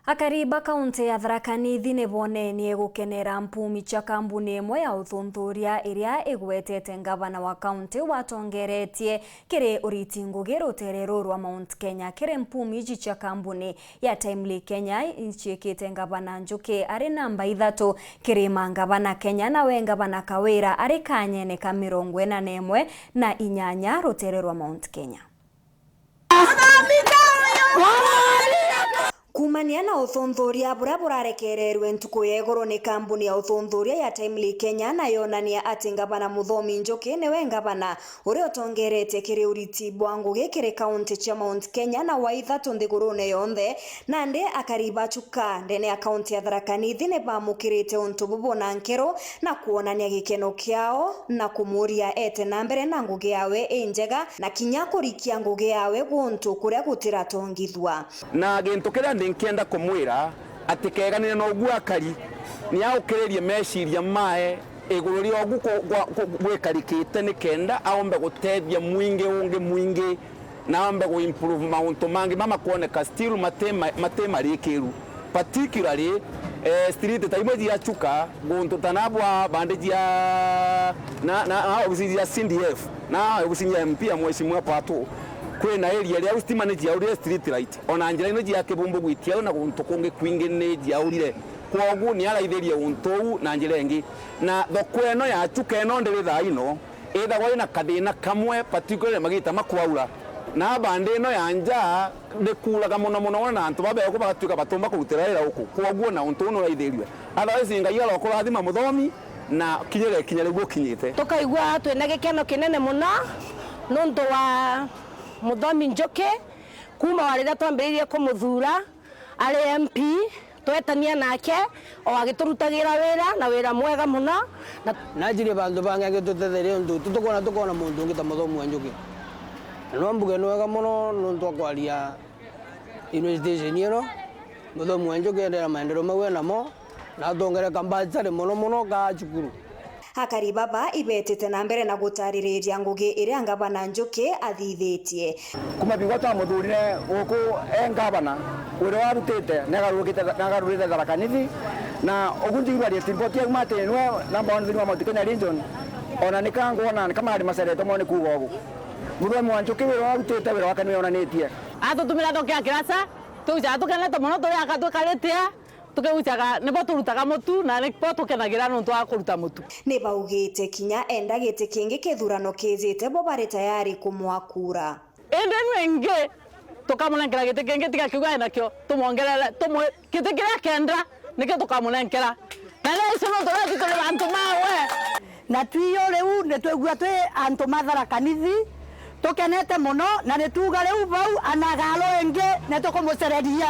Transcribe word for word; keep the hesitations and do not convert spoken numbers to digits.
Akari ba kaunti ya Tharaka Nithi ni bonenie gukenera mpumi cia kambuni imwe ya uthunthuria iria igwetete ngavana wa kaunti watongeretie kiri uriti ngugi rutere ruru rwa Mount Kenya. Kiri mpumi iji cia kambuni ya Timely Kenya iciikite ngavana Njuki ari namba ithatu kiri mangavana Kenya, nawe ngavana Kawira ari kanyene ka mirongo ina na imwe na inyanya rutere rwa Mount Kenya. Kuumania na uthunthuria buria burarekererwe ntuku ya iguru ni kambuni ya uthunthuria ya Timely Kenya, na yonania ati ngavana Muthomi Njuki niwe ngavana uria utongeretie kiri uriti bwa ngugi kiri kaunti cia Mount Kenya na wa ithatu nthigurune yonthe. Nandi akari ba Chuka ndene ya kaunti ya Tharaka Nithi ni baamukirite untu bubu na nkero na kwonania gikeno kiao na kumuuria ete na mbere na ngugi yawe injega na kinya kurikia ngugi yawe guntu kuria gutiratongithua. Na gintu kiria ndinkienda kumwira, ati keganire na uguo akari, ni aukiririe meciria mae iguru ria ugu ku-, gwa-, ku-, gwikarikite, ni kenda aombe gutethia mwingi ungi mwingi, na aombe gu improve mauntu mangi mama kwoneka still mati ma-, mati marikiru, particularly, eh, street ta imwe cia Chuka, guntu ta na bwa bandi cia na, na, na ofisi cia C D F, na ofisi ya M P ya Mheshimiwa Pato, kwina area riu stima ni ciaurire street light. Ona njira ino cia Kibumbu gwitia na guntu kungi kwingi ni ciaurire. Kwogu ni araithirie untu uu na njira ingi. Na thoko ino ya Chuka ino ndiri thaa ino, ithagwa ina kathina kamwe, particularly magita makwaura. Na bandi ino ya nja, ni kuuraga mono mono, na antu babeku bagatuika batumba kurutira wira uku. Kwogu na untu uu nuraithirue. Otherwise, Ngai arokurathima Muthomi, na kinya gikinya riu ukinyite. Tukaigua twina gikeno kinene mono nuntu wa Muthomi Njuki, kuuma wa riria twambiririe kumuthuura ari M P, twetania nake, o agiturutagira wira, na wira mwega mono. Na najiri bantu bangi agitutetheria, untu tutukona tukona muntu ungi ta Muthomi wa Njuki. Na no mbuge ni wega mono nuntu akwaria university station ino, Muthomi wa Njuki enderea maendeleo mau enamo, na atongere kambachari mono mono ka cukuru. Akari baba ibetite na mbere na gutaririria ngugi iria ngavana Njuki athithitie. Kuma bigwa twamuthurire guku e ngavana, wira warutite nagarurukite, nagarurite Tharaka Nithi, na ugu njigua ati ripoti yauma ati niwe number one thiini wa Mount Kenya region, ona nika ngwona ni kama ari maceretwe mono ni kuuga ugu. Muthomi wa Njuki wira warutite, wira wake niwe onanitie. Atutumira thoko ya Kirasa, twijaga tukenete mono turi aka twikarite a, tukigucaga nibo turutaga mutu na nibo tukenagira nuntu wa kuruta mutu. Ni baugite kinya enda giti kingi kithurano kijite bo bari tayari kumwa kura. Indi nu ingi tukamunenkera giti kingi tiga kiu ai nakio, tumwongerere, tumwe-, giti kiria kenda nikio tukamunenkera. Na riu icio nuntu riu turi bantu mawe. Na twio riu ni twigua twi antu ma Tharaka Nithi, tukenete mono, na ni tuuga riu bau anagalo ingi ni tukumucereria.